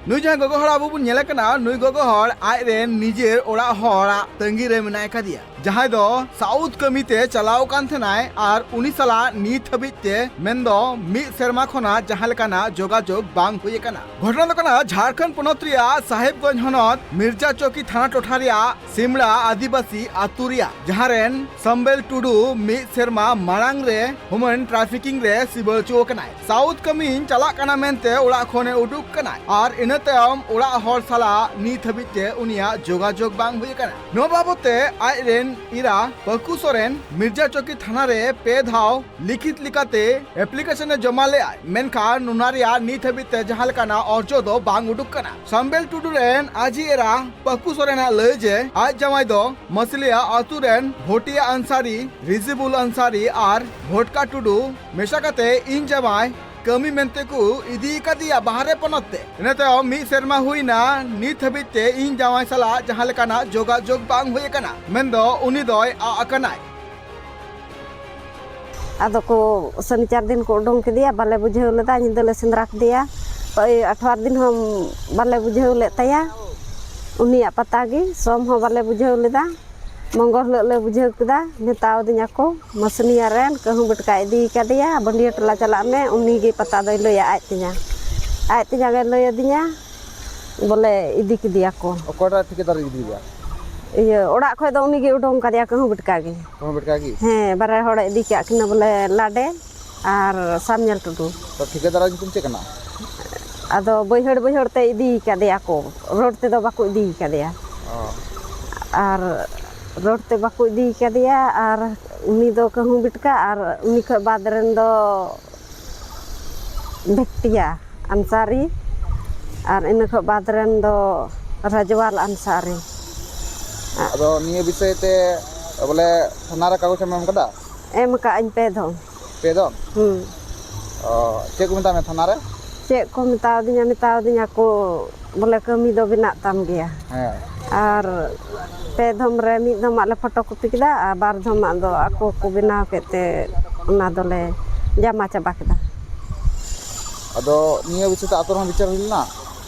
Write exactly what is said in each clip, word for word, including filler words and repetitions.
ᱱᱩᱭ ᱡᱟᱦᱟᱸ ᱜᱚᱜᱚ ᱦᱚᱲ ᱟᱵᱚ ᱵᱚᱱ ᱧᱮᱞᱮ ᱠᱟᱱᱟ, ᱱᱩᱭ ᱜᱚᱜᱚ ᱦᱚᱲ ᱟᱡ ᱨᱮᱱ ᱱᱤᱡᱮᱨ ᱚᱲᱟᱜ ᱦᱚᱲᱟᱜ ᱛᱟᱺᱜᱤ ᱨᱮ ᱢᱮᱱᱟᱭ ᱠᱟᱫᱮᱭᱟ, ᱡᱟᱦᱟᱸᱭ ᱫᱚ ᱥᱟᱣᱩᱛᱷ ᱠᱟᱹᱢᱤ ᱛᱮ ᱪᱟᱞᱟᱣ ᱟᱠᱟᱱ ᱛᱟᱦᱮᱱᱟᱭ ᱟᱨ ᱩᱱᱤ ᱥᱟᱞᱟᱜ ᱱᱤᱛ ᱦᱟᱹᱵᱤᱡ ᱛᱮ ᱢᱮᱱᱫᱚ ᱢᱤᱫ ᱥᱮᱨᱢᱟ ᱠᱷᱚᱱᱟᱜ ᱡᱟᱦᱟᱸ ᱞᱮᱠᱟᱱᱟᱜ ᱡᱳᱜᱟᱡᱳᱜᱽ ᱵᱟᱝ ᱦᱩᱭ ᱟᱠᱟᱱᱟ᱾ ᱜᱷᱚᱴᱚᱱᱟ ᱫᱚ ᱠᱟᱱᱟ ᱡᱷᱟᱲᱠᱷᱚᱸᱰ ᱯᱚᱱᱚᱛ ᱨᱮᱭᱟᱜ ᱥᱟᱦᱮᱵᱽᱜᱚᱸᱡᱽ ᱦᱚᱱᱚᱛ ᱢᱤᱨᱡᱟ ᱪᱚᱠᱤ ᱛᱷᱟᱱᱟ ᱴᱚᱴᱷᱟ ᱨᱮᱭᱟᱜ ᱥᱤᱢᱲᱟ ᱟᱹᱫᱤᱵᱟᱹᱥᱤ ᱟᱹᱛᱩ ᱨᱮᱭᱟᱜ, ᱡᱟᱦᱟᱸ ᱨᱮᱱ ᱥᱟᱢᱵᱮᱞ ᱴᱩᱰᱩ ᱢᱤᱫ ᱥᱮᱨᱢᱟ ᱢᱟᱲᱟᱝ ᱨᱮ ᱦᱩᱢᱟᱱ ᱴᱨᱟᱯᱷᱤᱠᱤᱝ ᱨᱮ ᱥᱤᱵᱟᱹᱲ ᱦᱚᱪᱚ ᱟᱠᱟᱱᱟᱭ᱾ ᱥᱟᱣᱩᱛᱷ ᱠᱟᱹᱢᱤᱧ ᱪᱟᱞᱟᱜ ᱠᱟᱱᱟ ᱢᱮᱱᱛᱮ ᱚᱲᱟᱜ ᱠᱷᱚᱱᱮ ᱩᱰᱩᱠ ᱠᱟᱱᱟᱭ ᱟᱨ ᱤᱱᱟᱹ ᱛᱟᱭᱚᱢ ᱚᱲᱟᱜ ᱦᱚᱲ ᱥᱟᱞᱟᱜ ᱱᱤᱛ ᱦᱟᱹᱵᱤᱡ ᱛᱮ ᱩᱱᱤᱭᱟᱜ ᱡᱳᱜᱟᱡᱳᱜᱽ ᱵᱟᱝ ᱦᱩᱭ ᱟᱠᱟᱱᱟ᱾ ᱱᱚᱣᱟ ᱵᱟᱵᱚᱛ ᱛᱮ ᱟᱡ ᱨᱮᱱ ᱤᱨᱟ ᱯᱟᱹᱠᱩ ᱥᱚᱨᱮᱱ ᱢᱤᱨᱡᱟ ᱪᱚᱠᱤ ᱛᱷᱟᱱᱟ ᱨᱮ ᱯᱮ ᱫᱷᱟᱣ ᱞᱤᱠᱷᱤᱛ ᱞᱮᱠᱟᱛᱮ ᱮᱯᱞᱤᱠᱮᱥᱚᱱ ᱮ ᱡᱚᱢᱟ ᱞᱮᱫᱼᱟ, ᱢᱮᱱᱠᱷᱟᱱ ᱚᱱᱟ ᱨᱮᱭᱟᱜ ᱱᱤᱛ ᱦᱟᱹᱵᱤᱡ ᱛᱮ ᱡᱟᱦᱟᱸ ᱞᱮᱠᱟᱱᱟᱜ ᱚᱨᱡᱚ ᱫᱚ ᱵᱟᱝ ᱩᱰᱩᱠ ᱠᱟᱱᱟ᱾ ᱥᱟᱢᱵᱮᱞ ᱴᱩᱰᱩ ᱨᱮᱱ ᱟᱡᱷᱤ ᱮᱨᱟ ᱯᱟᱹᱠᱩ ᱥᱚᱨᱮᱱᱟᱜ ᱞᱟᱹᱭ ᱡᱮ ᱟᱡ ᱡᱟᱶᱟᱭ ᱫᱚ ᱢᱟᱹᱥᱞᱤᱭᱟ ᱟᱹᱛᱩ ᱨᱮᱱ ᱵᱷᱚᱴᱤᱭᱟ ᱟᱱᱥᱟᱨᱤ, ᱨᱤᱡᱤᱵᱩᱞ ᱟᱱᱥᱟᱨᱤ ᱟᱨ ᱵᱷᱚᱴᱠᱟ ᱴᱩᱰᱩ ᱢᱮᱥᱟ ᱠᱟᱛᱮ ᱤᱧ ᱡᱟᱶᱟᱭ ᱠᱟᱹᱢᱤ ᱢᱮᱱᱛᱮ ᱠᱚ ᱤᱫᱤ ᱟᱠᱟᱫᱮᱭᱟ ᱵᱟᱦᱨᱮ ᱯᱚᱱᱚᱛ ᱛᱮ᱾ ᱤᱱᱟᱹ ᱛᱟᱭᱚᱢ ᱢᱤᱫ ᱥᱮᱨᱢᱟ ᱦᱩᱭᱱᱟ, ᱱᱤᱛ ᱦᱟᱹᱵᱤᱡ ᱛᱮ ᱤᱧ ᱡᱟᱶᱟᱭ ᱥᱟᱞᱟᱜ ᱡᱟᱦᱟᱸ ᱞᱮᱠᱟᱱᱟᱜ ᱡᱳᱜᱟᱡᱳᱜᱽ ᱵᱟᱝ ᱦᱩᱭ ᱟᱠᱟᱱᱟ, ᱢᱮᱱᱫᱚ ᱩᱱᱤ ᱫᱚᱭ ᱟᱜ ᱟᱠᱟᱱᱟᱭ᱾ ᱟᱫᱚ ᱠᱚ ᱥᱚᱱᱤᱪᱟᱨ ᱫᱤᱱ ᱠᱚ ᱩᱰᱩᱝ ᱠᱮᱫᱮᱭᱟ, ᱵᱟᱞᱮ ᱵᱩᱡᱷᱟᱹᱣ ᱞᱮᱫᱟ, ᱧᱤᱫᱟᱹ ᱞᱮ ᱥᱮᱸᱫᱽᱨᱟ ᱠᱮᱫᱮᱭᱟ᱾ ᱳᱭ ᱟᱴᱷᱣᱟᱨ ᱫᱤᱱ ᱦᱚᱸ ᱵᱟᱞᱮ ᱵᱩᱡᱷᱟᱹᱣ ᱞᱮᱫ ᱛᱟᱭᱟ, ᱩᱱᱤᱭᱟᱜ ᱯᱟᱛᱟ ᱜᱮ᱾ ᱥᱚᱢ ᱦᱚᱸ ᱵᱟᱞᱮ ᱵᱩᱡᱷᱟᱹᱣ ᱞᱮᱫᱟ, ᱢᱚᱝᱜᱚᱞ ᱦᱤᱞᱳᱜ ᱞᱮ ᱵᱩᱡᱷᱟᱹᱣ ᱠᱮᱫᱟ᱾ ᱢᱮᱛᱟᱣ ᱫᱤᱧᱟ ᱠᱚ, ᱢᱟᱹᱥᱱᱤᱭᱟ ᱨᱮᱱ ᱠᱟᱹᱦᱩ ᱵᱮᱴᱠᱟ ᱤᱫᱤ ᱠᱟᱫᱮᱭᱟ, ᱵᱟᱹᱱᱰᱤᱭᱟᱹ ᱴᱚᱞᱟ ᱪᱟᱞᱟᱜ ᱢᱮ, ᱩᱱᱤ ᱜᱮ ᱯᱟᱛᱟ ᱫᱚᱭ ᱞᱟᱹᱭᱟ ᱟᱡ ᱛᱮᱧᱟ᱾ ᱟᱡ ᱛᱮᱧᱟ ᱜᱮ ᱞᱟᱹᱭ ᱟᱹᱫᱤᱧᱟ, ᱵᱚᱞᱮ ᱤᱫᱤ ᱠᱮᱫᱮᱭᱟ ᱠᱚ᱾ ᱚᱠᱚᱭᱴᱟᱜ ᱴᱷᱤᱠᱟᱹᱫᱟᱨ ᱤᱫᱤ ᱞᱮᱫᱟ? ᱤᱭᱟᱹ, ᱚᱲᱟᱜ ᱠᱷᱚᱡ ᱫᱚ ᱩᱱᱤ ᱜᱮ ᱩᱰᱩᱝ ᱠᱟᱫᱮᱭᱟ, ᱠᱟᱹᱦᱩ ᱵᱮᱴᱠᱟ ᱜᱮ᱾ ᱠᱚᱦᱚᱸ ᱵᱮᱴᱠᱟ ᱜᱮ? ᱦᱮᱸ, ᱵᱟᱨᱭᱟ ᱦᱚᱲᱮ ᱤᱫᱤ ᱠᱟᱜ ᱠᱤᱱᱟ ᱵᱚᱞᱮ, ᱞᱟᱰᱮ ᱟᱨ ᱥᱟᱢᱧᱮᱞ ᱴᱩᱰᱩ᱾ ᱛᱚ ᱴᱷᱤᱠᱟᱹᱫᱟᱨᱟᱜ ᱧᱩᱛᱩᱢ ᱪᱮᱫ ᱠᱟᱱᱟ? ᱟᱫᱚ ᱵᱟᱹᱭᱦᱟᱹᱲ ᱵᱟᱹᱭᱦᱟᱹᱲ ᱛᱮ ᱤᱫᱤ ᱠᱟᱫᱮᱭᱟ ᱠᱚ, ᱨᱳᱰ ᱛᱮᱫᱚ ᱵᱟᱠᱚ ᱤᱫᱤ ᱠᱟᱫᱮᱭᱟ᱾ ᱚ, ᱟᱨ ᱨᱳᱰ ᱛᱮ ᱵᱟᱠᱚ ᱤᱫᱤ ᱠᱟᱫᱮᱭᱟ᱾ ᱟᱨ ᱩᱱᱤ ᱫᱚ ᱠᱟᱹᱦᱩ ᱵᱤᱴᱠᱟ, ᱟᱨ ᱩᱱᱤ ᱠᱷᱚᱡ ᱵᱟᱫ ᱨᱮᱱ ᱫᱚ ᱵᱷᱮᱠᱴᱤᱭᱟ ᱟᱱᱥᱟᱨᱤ, ᱟᱨ ᱤᱱᱟᱹ ᱠᱷᱚᱡ ᱵᱟᱫ ᱨᱮᱱ ᱫᱚ ᱨᱟᱡᱣᱟᱞ ᱟᱱᱥᱟᱨᱤ᱾ ᱟᱫᱚ ᱱᱤᱭᱟᱹ ᱵᱤᱥᱚᱭ ᱛᱮ ᱵᱚᱞᱮ ᱛᱷᱟᱱᱟ ᱨᱮ ᱠᱟᱜᱚᱡᱽ ᱮᱢ ᱮᱢ ᱠᱟᱫᱟ? ᱮᱢ ᱟᱠᱟᱫ ᱟᱹᱧ ᱯᱮ ᱫᱷᱚᱢ᱾ ᱯᱮ ᱫᱚᱢ? ᱦᱩᱸ᱾ ᱚ, ᱪᱮᱫ ᱠᱚ ᱢᱮᱛᱟᱜ ᱢᱮ ᱛᱷᱟᱱᱟ ᱨᱮ? ᱪᱮᱫ ᱠᱚ ᱢᱮᱛᱟᱣᱫᱤᱧᱟ, ᱢᱮᱛᱟᱣᱫᱤᱧᱟ ᱠᱚ ᱵᱚᱞᱮ ᱠᱟᱹᱢᱤ ᱫᱚ ᱵᱮᱱᱟᱜ ᱛᱟᱢ ᱜᱮᱭᱟ᱾ ᱦᱮᱸ᱾ ᱟᱨ ᱯᱮ ᱫᱷᱚᱢ ᱨᱮ ᱢᱤᱫ ᱫᱷᱚᱢᱟᱜ ᱞᱮ ᱯᱷᱳᱴᱳ ᱠᱚᱯᱤ ᱠᱮᱫᱟ ᱟᱨ ᱵᱟᱨ ᱫᱷᱚᱢᱟᱜ ᱫᱚ ᱟᱠᱚ ᱠᱚ ᱵᱮᱱᱟᱣ ᱠᱮᱫ ᱛᱮ ᱚᱱᱟ ᱫᱚᱞᱮ ᱡᱟᱢᱟ ᱪᱟᱵᱟ ᱠᱮᱫᱟ᱾ ᱟᱫᱚ ᱱᱤᱭᱟᱹ ᱵᱤᱥᱚᱭ ᱛᱮ ᱟᱛᱳ ᱨᱮᱦᱚᱸ ᱵᱤᱪᱟᱹᱨ ᱦᱩᱭ ᱞᱮᱱᱟ?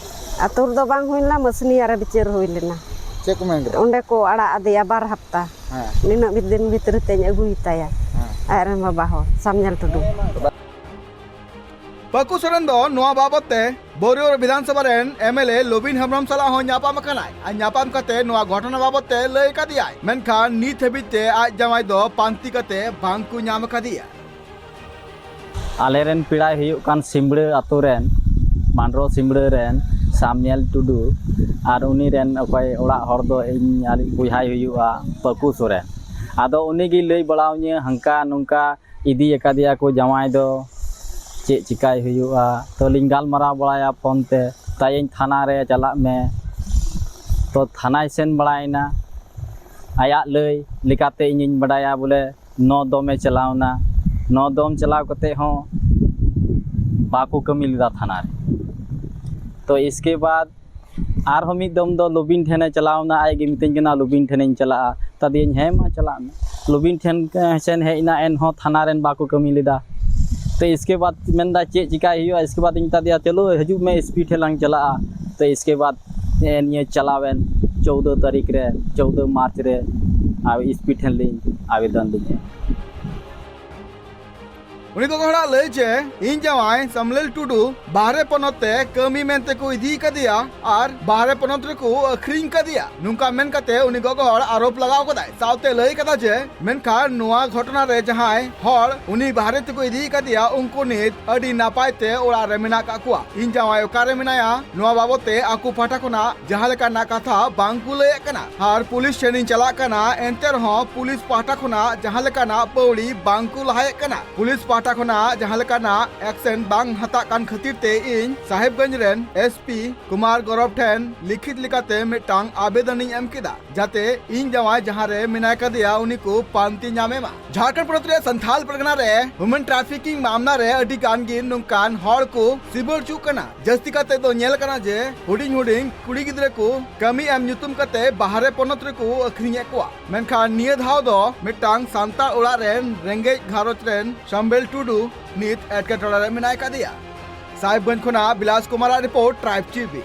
ᱟᱹᱛᱩ ᱨᱮᱫᱚ ᱵᱟᱝ ᱦᱩᱭ ᱞᱮᱱᱟ, ᱢᱟᱹᱥᱱᱤᱭᱟ ᱨᱮ ᱵᱤᱪᱟᱹᱨ ᱦᱩᱭ ᱞᱮᱱᱟ᱾ ᱪᱮᱫ ᱠᱚ ᱢᱮᱱ ᱠᱮᱫᱟ? ᱚᱸᱰᱮ ᱠᱚ ᱟᱲᱟᱜ ᱟᱫᱮᱭᱟ ᱵᱟᱨ ᱦᱟᱯᱛᱟ᱾ ᱦᱮᱸ᱾ ᱱᱤᱱᱟᱹᱜ ᱫᱤᱱ ᱵᱷᱤᱛᱨᱤ ᱛᱮᱧ ᱟᱹᱜᱩᱭ ᱛᱟᱭᱟ᱾ ᱦᱮᱸ᱾ ᱟᱡᱨᱮᱱ ᱵᱟᱵᱟ ᱦᱚᱲ, ᱥᱟᱢᱧᱮᱞ ᱴᱩᱰᱩ᱾ ᱯᱟᱹᱠᱩ ᱥᱚᱨᱮᱱ ᱫᱚ ᱱᱚᱣᱟ ᱵᱟᱵᱚᱛ ᱛᱮ ᱵᱳᱨᱤᱭᱳᱨ ᱵᱤᱫᱷᱟᱱ ᱥᱚᱵᱷᱟ ᱨᱮᱱ M L A Lobin Hembrom ᱥᱟᱞᱟᱜ ᱦᱚᱸ ᱧᱟᱯᱟᱢ ᱟᱠᱟᱱᱟᱭ᱾ ᱟᱨ ᱧᱟᱯᱟᱢ ᱠᱟᱛᱮ ᱱᱚᱣᱟ ᱜᱷᱚᱴᱚᱱᱟ ᱵᱟᱵᱚᱛ ᱛᱮ ᱞᱟᱹᱭ ᱟᱠᱟᱫᱮᱭᱟᱭ, ᱢᱮᱱᱠᱷᱟᱱ ᱱᱤᱛ ᱦᱟᱹᱵᱤᱡ ᱛᱮ ᱟᱡ ᱡᱟᱶᱟᱭ ᱫᱚ ᱯᱟᱱᱛᱤ ᱠᱟᱛᱮ ᱵᱟᱝ ᱠᱚ ᱧᱟᱢ ᱟᱠᱟᱫᱮᱭᱟ᱾ ᱟᱞᱮᱨᱮᱱ ᱯᱮᱲᱟᱭ ᱦᱩᱭᱩᱜ ᱠᱟᱱ ᱥᱤᱢᱲᱟᱹ ᱟᱛᱳ ᱨᱮᱱ, ᱢᱟᱱᱰᱨᱳ ᱥᱤᱢᱲᱟᱹ ᱨᱮᱱ ᱥᱟᱢᱧᱮᱞ ᱴᱩᱰᱩ᱾ ᱟᱨ ᱩᱱᱤ ᱨᱮᱱ ᱚᱠᱚᱭ ᱚᱲᱟᱜ ᱦᱚᱲ ᱫᱚ ᱤᱧ ᱟᱨ ᱤᱧ ᱵᱚᱭᱦᱟᱭ ᱦᱩᱭᱩᱜᱼᱟ ᱯᱟᱹᱠᱩ ᱥᱚᱨᱮᱱ᱾ ᱟᱫᱚ ᱩᱱᱤ ᱜᱮᱭ ᱞᱟᱹᱭ ᱵᱟᱲᱟᱣᱟᱹᱧᱟᱹ, ᱦᱟᱱᱠᱟ ᱱᱚᱝᱠᱟ ᱤᱫᱤ ᱟᱠᱟᱫᱮᱭᱟ ᱠᱚ ᱡᱟᱶᱟᱭ ᱫᱚ, ᱪᱮᱫ ᱪᱤᱠᱟᱭ ᱦᱩᱭᱩᱜᱼᱟ? ᱛᱚ ᱞᱤᱧ ᱜᱟᱞᱢᱟᱨᱟᱣ ᱵᱟᱲᱟᱭᱟ ᱯᱷᱳᱱ ᱛᱮ, ᱛᱟᱭᱟᱹᱧ ᱛᱷᱟᱱᱟ ᱨᱮ ᱪᱟᱞᱟᱜ ᱢᱮ᱾ ᱛᱚ ᱛᱷᱟᱱᱟᱭ ᱥᱮᱱ ᱵᱟᱲᱟᱭᱮᱱᱟ᱾ ᱟᱭᱟᱜ ᱞᱟᱹᱭ ᱞᱮᱠᱟᱛᱮ ᱤᱧᱤᱧ ᱵᱟᱰᱟᱭᱟ ᱵᱚᱞᱮ ᱱᱚ ᱫᱚᱢᱮ ᱪᱟᱞᱟᱣᱱᱟ, ᱱᱚ ᱫᱚᱢ ᱪᱟᱞᱟᱣ ᱠᱟᱛᱮ ᱦᱚᱸ ᱵᱟᱠᱚ ᱠᱟᱹᱢᱤ ᱞᱮᱫᱟ ᱛᱷᱟᱱᱟ ᱨᱮ᱾ ᱛᱚ ᱤᱥᱠᱮ ᱵᱟᱫ ᱟᱨᱦᱚᱸ ᱢᱤᱫ ᱫᱚᱢ ᱫᱚ ᱞᱚᱵᱤᱱ ᱴᱷᱮᱱᱮ ᱪᱟᱞᱟᱣᱱᱟ, ᱟᱡ ᱜᱮ ᱢᱤᱛᱟᱹᱧ ᱠᱟᱱᱟ, "ᱞᱚᱵᱤᱱ ᱴᱷᱮᱱᱤᱧ ᱪᱟᱞᱟᱜᱼᱟ᱾" ᱛᱟᱫᱤᱭᱟᱹᱧ, "ᱦᱮᱸ ᱢᱟ ᱪᱟᱞᱟᱜ ᱢᱮ᱾" ᱞᱚᱵᱤᱱ ᱴᱷᱮᱱ ᱥᱮᱱ ᱦᱮᱡ ᱮᱱᱟ, ᱮᱱᱦᱚᱸ ᱛᱷᱟᱱᱟ ᱨᱮᱱ ᱵᱟᱠᱚ ᱠᱟᱹᱢᱤ ᱞᱮᱫᱟ᱾ ᱛᱚ ᱤᱥᱠᱮ ᱵᱟᱫ ᱢᱮᱱᱫᱟ, "ᱪᱮᱫ ᱪᱤᱠᱟᱭ ᱦᱩᱭᱩᱜᱼᱟ?" ᱤᱥᱠᱮ ᱵᱟᱫ ᱤᱧ ᱢᱮᱛᱟ ᱫᱮᱭᱟ, "ᱪᱚᱞᱚ ᱦᱤᱡᱩᱜ ᱢᱮ, ᱮᱥ ᱯᱤ ᱴᱷᱮᱱ ᱞᱟᱝ ᱪᱟᱞᱟᱜᱼᱟ᱾" ᱛᱚ ᱤᱥᱠᱮ ᱵᱟᱫ ᱱᱤᱭᱟᱹ ᱪᱟᱞᱟᱣᱮᱱ ᱪᱳᱫᱽᱫᱚ ᱛᱟᱹᱨᱤᱠᱷ ᱨᱮ, ᱪᱳᱫᱽᱫᱚ ᱢᱟᱨᱪ ᱨᱮ ᱟᱨ ᱮᱥ ᱯᱤ ᱴᱷᱮᱱ ᱞᱤᱧ ᱟᱵᱮᱫᱚᱱ ᱞᱤᱧ ᱮᱢ᱾ ᱩᱱᱤ ᱜᱚᱜᱚ ᱦᱚᱲᱟᱜ ᱞᱟᱹᱭ ᱡᱮ, ᱤᱧ ᱡᱟᱶᱟᱭ ᱥᱟᱢᱞᱮᱞ ᱴᱩᱰᱩ ᱵᱟᱦᱨᱮ ᱯᱚᱱᱚᱛ ᱛᱮ ᱠᱟᱹᱢᱤ ᱢᱮᱱᱛᱮ ᱠᱚ ᱤᱫᱤ ᱠᱟᱫᱮᱭᱟ ᱟᱨ ᱵᱟᱦᱨᱮ ᱯᱚᱱᱚᱛ ᱨᱮᱠᱚ ᱟᱹᱠᱷᱨᱤᱧ ᱠᱟᱫᱮᱭᱟ, ᱱᱚᱝᱠᱟ ᱢᱮᱱ ᱠᱟᱛᱮ ᱩᱱᱤ ᱜᱚᱜᱚ ᱦᱚᱲ ᱟᱨᱳᱯ ᱞᱟᱜᱟᱣ ᱠᱟᱫᱟᱭ᱾ ᱥᱟᱶᱛᱮ ᱞᱟᱹᱭ ᱠᱟᱫᱟ ᱡᱮ, ᱢᱮᱱᱠᱷᱟᱱ ᱱᱚᱣᱟ ᱜᱷᱚᱴᱚᱱᱟ ᱨᱮ ᱡᱟᱦᱟᱸᱭ ᱦᱚᱲ ᱩᱱᱤ ᱵᱟᱦᱨᱮ ᱛᱮᱠᱚ ᱤᱫᱤ ᱠᱟᱫᱮᱭᱟ, ᱩᱱᱠᱩ ᱱᱤᱛ ᱟᱹᱰᱤ ᱱᱟᱯᱟᱭ ᱛᱮ ᱚᱲᱟᱜ ᱨᱮ ᱢᱮᱱᱟᱜ ᱠᱟᱜ ᱠᱚᱣᱟ᱾ ᱤᱧ ᱡᱟᱶᱟᱭ ᱚᱠᱟᱨᱮ ᱢᱮᱱᱟᱭᱟ, ᱱᱚᱣᱟ ᱵᱟᱵᱚᱛ ᱛᱮ ᱟᱠᱚ ᱯᱟᱦᱴᱟ ᱠᱷᱚᱱᱟᱜ ᱡᱟᱦᱟᱸ ᱞᱮᱠᱟᱱᱟᱜ ᱠᱟᱛᱷᱟ ᱵᱟᱝ ᱠᱚ ᱞᱟᱹᱭᱮᱫ ᱠᱟᱱᱟ᱾ ᱟᱨ ᱯᱩᱞᱤᱥ ᱴᱷᱮᱱᱤᱧ ᱪᱟᱞᱟᱜ ᱠᱟᱱᱟ, ᱮᱱᱛᱮ ᱨᱮᱦᱚᱸ ᱯᱩᱞᱤᱥ ᱯᱟᱦᱴᱟ ᱠᱷᱚᱱᱟᱜ ᱡᱟᱦᱟᱸ ᱞᱮᱠᱟᱱᱟᱜ ᱯᱟᱹᱣᱲᱤ ᱵᱟᱝ ᱠᱚ ᱞᱟᱦᱟᱭᱮᱫ ᱠᱟᱱᱟ᱾ ᱯᱩᱞᱤᱥ ᱯᱟᱦᱴᱟ ᱠᱷᱚᱱᱟᱜ ᱡᱟᱦᱟᱸ ᱞᱮᱠᱟᱱᱟᱜ ᱮᱠᱥᱮᱱ ᱵᱟᱝ ᱦᱟᱛᱟᱜ ᱠᱟᱱ ᱠᱷᱟᱹᱛᱤᱨ ᱛᱮ ᱤᱧ ᱥᱟᱦᱮᱵᱽᱜᱚᱸᱡᱽ ᱨᱮᱱ ᱮᱥ ᱯᱤ ᱠᱩᱢᱟᱨ ᱜᱚᱨᱚᱵ ᱴᱷᱮᱱ ᱞᱤᱠᱷᱤᱛ ᱞᱮᱠᱟᱛᱮ ᱢᱤᱫᱴᱟᱝ ᱟᱵᱮᱫᱚᱱᱤᱧ ᱮᱢ ᱠᱮᱫᱟ, ᱡᱟᱛᱮ ᱤᱧ ᱡᱟᱶᱟᱭ ᱡᱟᱦᱟᱸ ᱨᱮ ᱢᱮᱱᱟᱭ ᱠᱟᱫᱮᱭᱟ, ᱩᱱᱤ ᱠᱚ ᱯᱟᱱᱛᱮ ᱧᱟᱢᱮ ᱢᱟ᱾ ᱡᱷᱟᱲᱠᱷᱚᱸᱰ ᱯᱚᱱᱚᱛ ᱨᱮᱭᱟᱜ ᱥᱟᱱᱛᱷᱟᱞ ᱯᱟᱨᱜᱟᱱᱟ ᱨᱮ ᱦᱤᱭᱩᱢᱮᱱ ᱴᱨᱟᱯᱷᱤᱠᱤᱝ ᱢᱟᱢᱞᱟ ᱨᱮ ᱟᱹᱰᱤ ᱜᱟᱱ ᱜᱮ ᱱᱚᱝᱠᱟᱱ ᱦᱚᱲ ᱠᱚ ᱥᱤᱵᱟᱹᱲ ᱦᱚᱪᱚᱜ ᱠᱟᱱᱟ᱾ ᱡᱟᱹᱥᱛᱤ ᱠᱟᱛᱮ ᱫᱚ ᱧᱮᱞ ᱠᱟᱱᱟ ᱡᱮ ᱦᱩᱰᱤᱧ ᱦᱩᱰᱤᱧ ᱠᱩᱲᱤ ᱜᱤᱫᱽᱨᱟᱹ ᱠᱚ ᱠᱟᱹᱢᱤ ᱮᱢ ᱧᱩᱛᱩᱢ ᱠᱟᱛᱮ ᱵᱟᱦᱨᱮ ᱯᱚᱱᱚᱛ ᱨᱮᱠᱚ ᱟᱹᱠᱷᱨᱤᱧᱮᱫ ᱠᱚᱣᱟ᱾ ᱢᱮᱱᱠᱷᱟᱱ ᱱᱤᱭᱟᱹ ᱫᱷᱟᱣ ᱫᱚ ᱢᱤᱫᱴᱟᱝ ᱥᱟᱱᱛᱟᱲ ᱚᱲᱟᱜ ᱨᱮᱱ ᱨᱮᱸᱜᱮᱡ ᱜᱷᱟᱨᱚᱸᱡᱽ ᱨᱮᱱ ᱥᱟᱢᱵᱮᱞ ᱴᱩᱰᱩ ᱱᱤᱛ ᱮᱴᱠᱮᱴᱚᱬᱮ ᱨᱮ ᱢᱮᱱᱟᱭ ᱠᱟᱫᱮᱭᱟ᱾ ᱥᱟᱦᱮᱵᱽᱜᱚᱸᱡᱽ ᱠᱷᱚᱱᱟᱜ ᱵᱤᱞᱟᱥ ᱠᱩᱢᱟᱨᱟᱜ ᱨᱤᱯᱳᱨᱴ, ᱴᱨᱟᱭᱤᱵᱽ ᱴᱤᱵᱷᱤ᱾